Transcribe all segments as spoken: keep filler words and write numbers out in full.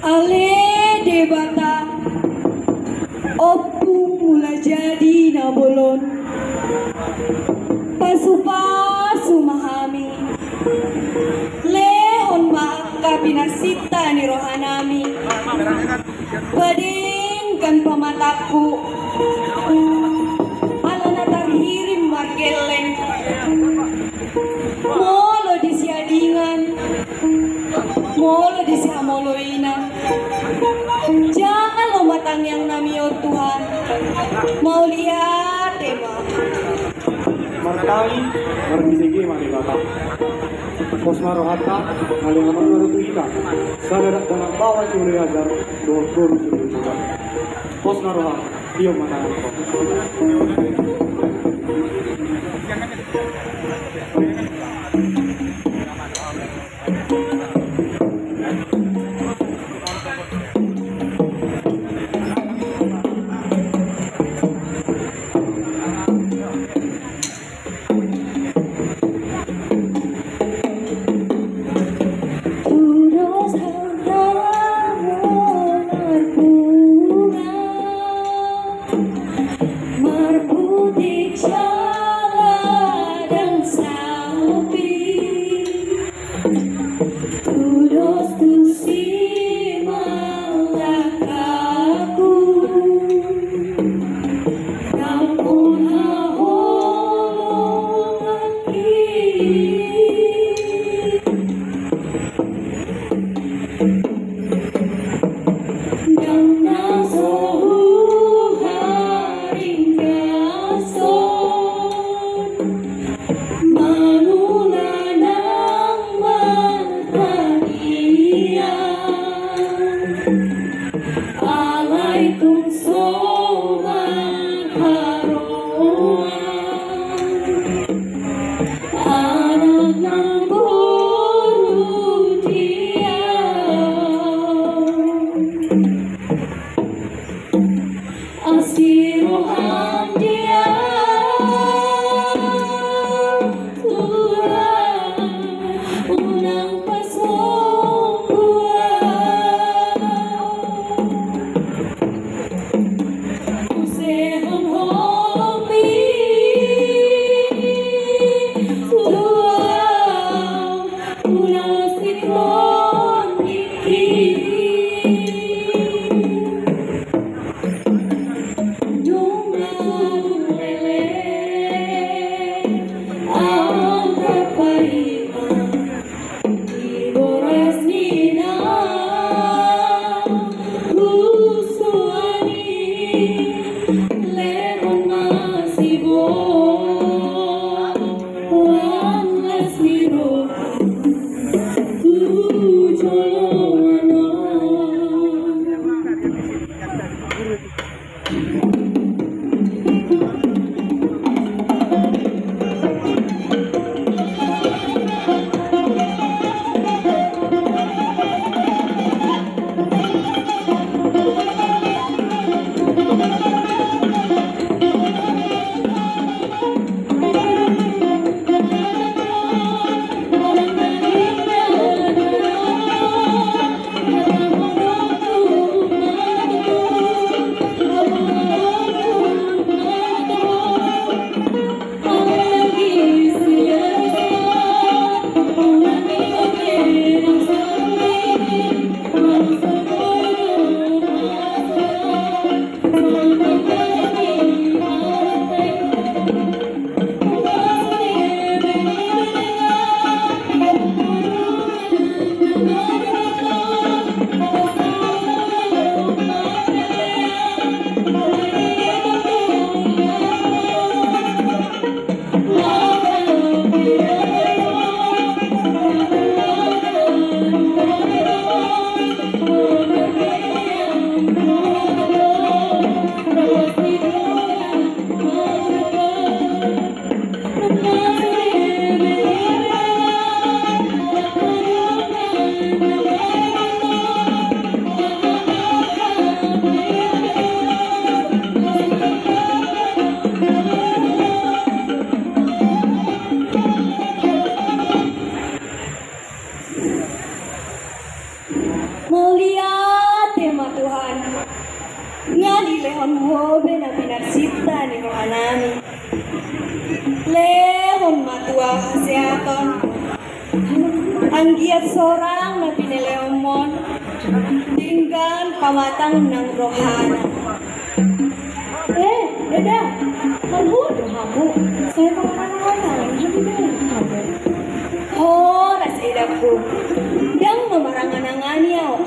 Ale Debata, Ompung Mulajadi Na Bolon, pasu-pasu ma hami, lehon ma angka pinansinta ni rohanami, padenggan pamatangku, ala na tarhirim margelleng, molo di siadingan, molo di sihamoloinan. Jalo ma tangiangnami on Tuhan. Mauliate ma. Martangi, marbisege ma Debata. Pos ma rohanta, na lehonon ma tu hita sada dakdanak baoa sioloi ajar dohot boru sioloi boru. Pos ma roha. Tio ma tangan. Tudos hau marpungu, marputik jala dang sapi. Tudos tusi ma langkahku, nampuna haholonganki. Dang na so huharinggason manula nang martanian, alai tung so mangharoan anak nang boru di ahu. Asi roham di ahu Tuhan, unang pasombu ahu. Use hon holongmi Tuhan. Anggiat sorang na pineleonmon, denggan pamatang nang rohana. Eh, Eda, marhua do hamu? Sai manganangan hamu. Horas, Edaku, ndang mamaranganangani ahu.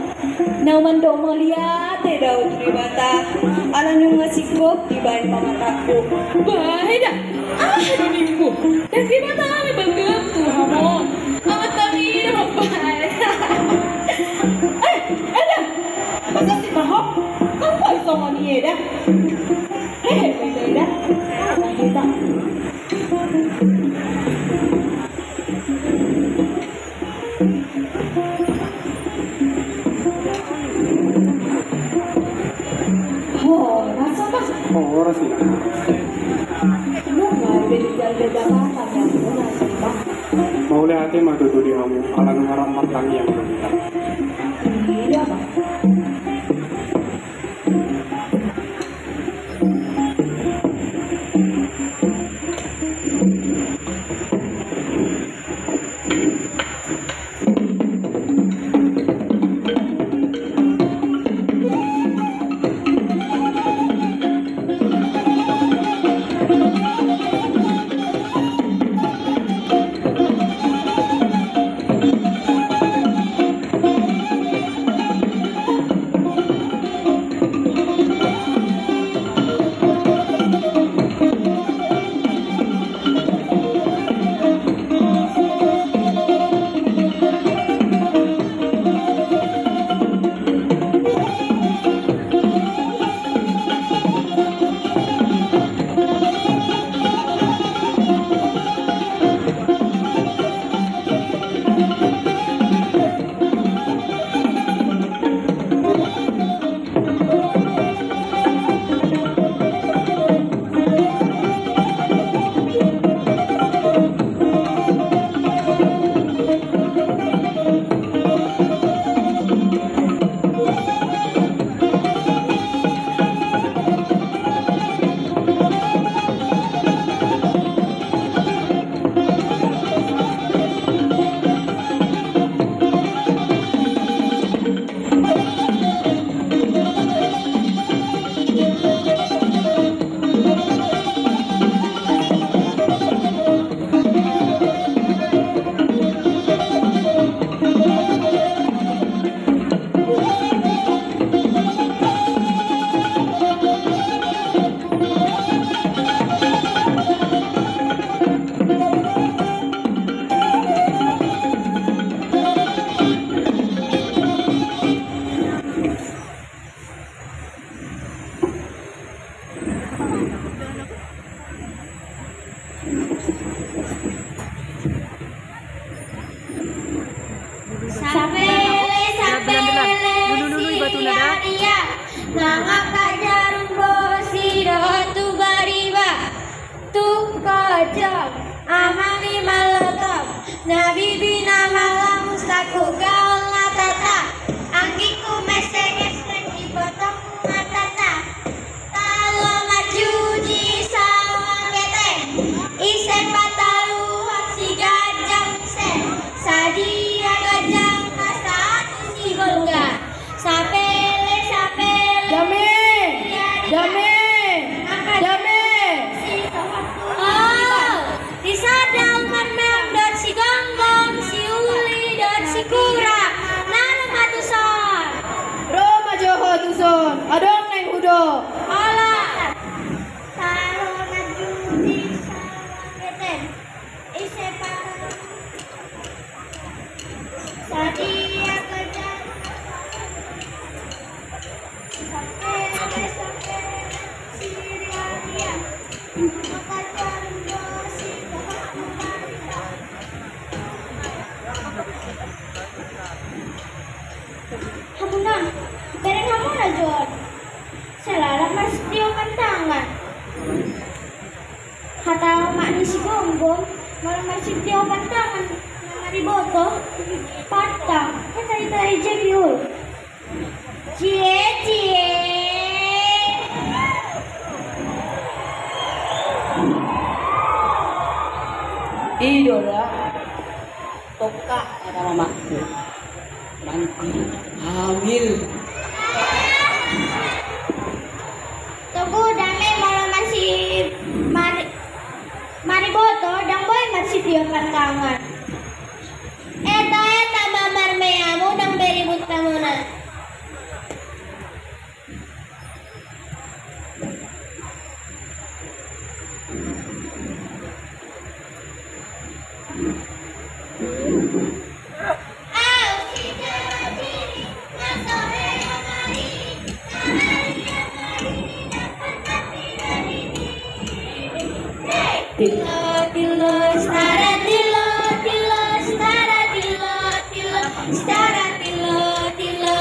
Na mandok mauliate do ahu tu Debata, ala nunga singkop dibaen pamatangku. Bah, Eda, aha do nimmu? Ndang Debata hami balgam tu hamu. Amat hami do mambaen. Eh, Eda, masa si Mahok? Tong boi songon i, Eda. Hehe, Eda. Apa kita? Horas, Pak. Horas, ya. Lu nggak ada di jalan Jakarta, ya? Lu nggak ada, Pak. Mauliate ma tutu di hamu, ala nunga rap martangiang. Iya, Pak. Sapele, sapele, siriaria, nangkap jarum bosi dohot tubariba. Tung kojong, aha ni malotom, na bibi na malombu, sangkut gaol na tata, anggingku meseng-meseng, ibotongku matata. Talo marjuji saur mangete, ise pataluhon si ganjang muse, sadia ganjang na sahat tu si bolga. Sapele, sapele. Dame. Dame. Dame. Oh, di sada marmem dohot si gonggom, si uli dohot si kura. Na ro ma tuson. Ro ma jo ho tuson. Adong naeng hudok. Ola. Talo marjuji saur mangete. Ise pataluhon. Sadia ganjang. Sapele, sapele, siriaria. Nangkap jarum bosi dohot tubariba. Hamu na, bereng hamu na jo on. Sai lalap marsitiopan tangan. Hata omak ni si gonggom, molo marsitiopan tangan na mariboto, pantang, hata ita ejeki ul. Cie, cie. I do da. Tokha, kata mamakku. Nanti hamil. Togu, dame, molo marsi, mari, mariboto, ndang boi marsitio partangan. Eta, eta ma marmeam, unang be ribut hamuna. Tillo, tillo, sitara, tillo, tillo, sitara, tillo, tillo, sitara, tillo, tillo.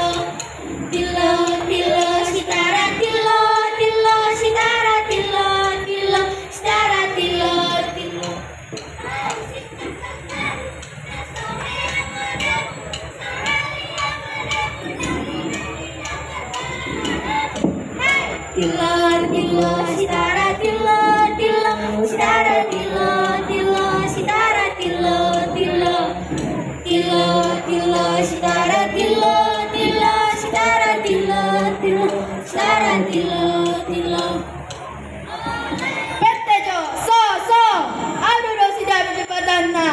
Tillo, tillo, sitara, tillo, tillo, sitara, tillo, tillo, sitara, tillo, tillo. Tillo, tillo, sitara, tillo, tillo, sitara, tillo, tillo, sitara, tillo, tillo. Tillo, tillo, sitara, tillo, tillo, sitara, tillo, tillo, sitara, tillo, tillo. Bete jo, so, so. Aduh, do si Dabi jepatanna.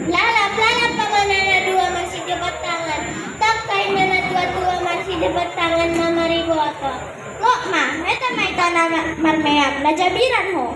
Lalap, lalap, pamanana dua marsidepat tangan. Tangkai na tua-tua marsidepat tangan na mariboto. Lok ma, meta ma hita na ma-, marmeam, na jabiran ho.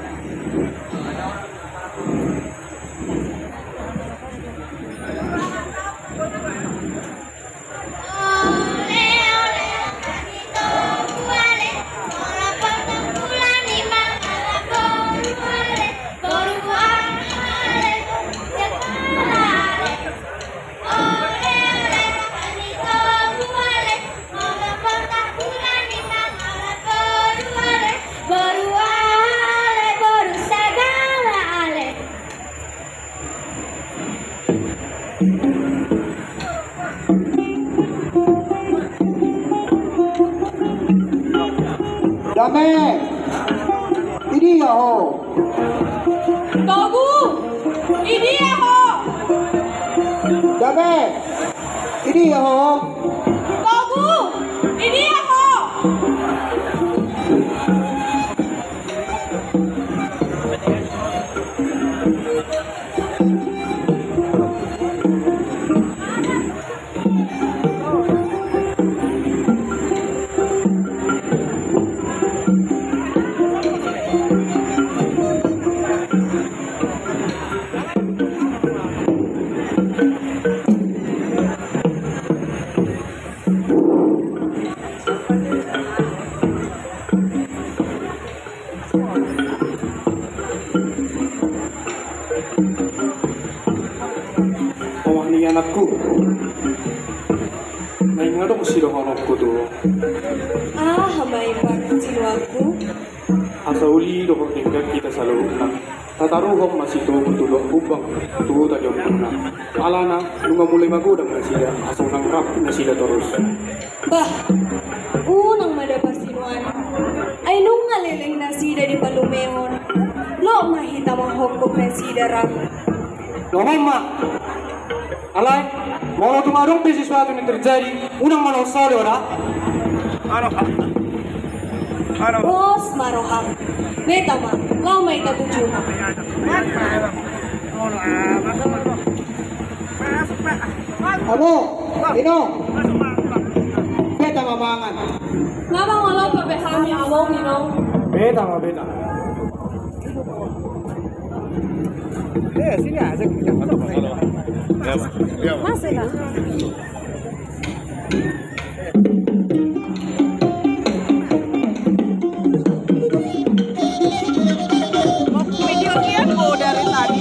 Dame, idia ho? Togu, idia ho? Dame, idia ho? Togu, idia ho? Omak ni anakku. Naeng adong sidohononku tu ho. Aha ma i, Pak, sinuanku? Asa uli dohot denggan hita saluhutna. Tataruhon ma sitogu tu luat humbang, tu huta ni ompunna. Alana, nunga mulai magodang nasida, asa unang rap nasida torus. Bah, unang ma dapar sinuan. Ai nunga leleng nasida dipalumehon. Lok ma hita manghongkop nasida, rap. Lomo ma. Alai, molo tung adong pe sesuatu na terjadi, unang manolsoli, ora? Anu. Anu. Pos ma roham. Beta ma, laho ma hita tu juma. Abo, Ino. Beta ma mangan. Nga mangan lopo be hami, Abo, Ino. Beta ma, beta. Eh, sini aja. Masuk, Kak. Video dia, oh, dari tadi.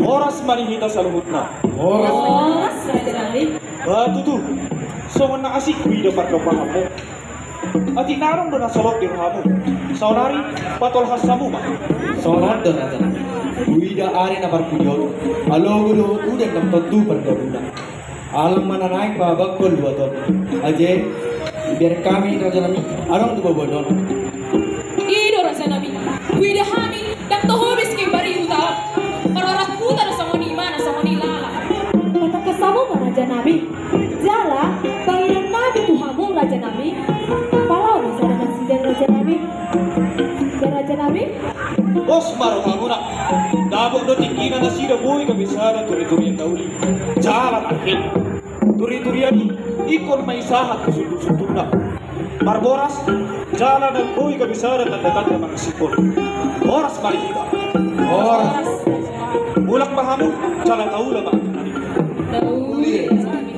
Horas ma di hita saluhutna. Horas. Horas, Raja Nami. Ba tutu, songon na asing huida pardompahanmu. Atik na adong do na solot di rohamu. Saonari patolhas hamu ma. Songon on do raja nami. Huida ari na parpudi on, alogo do udan na tontu pargabuna. Alang ma na naeng pabakkon luat on. Aje, biar hami raja nami adong tu baboan on. I do raja nami, huida hami ndang toho be sike bari huta on. Marorot huta do songon i, ima na songon i lala. Patangkas hamu ma raja nami. Jala pangidoan nami tu hamu raja nami, palaho ma sada nasida raja nami. Raja nami. Pos ma rohamuna. Dapot do tingkina nasida boi gabe sada turiturian na uli jala na arhit. Turiturian i ingkon ma isahat tu sundut-sundutna. Marboras jala na boi gabe sada tanda-tanda mangasihon. Horas ma di hita. Horas. Mulak ma hamu jala taula ma. Taula.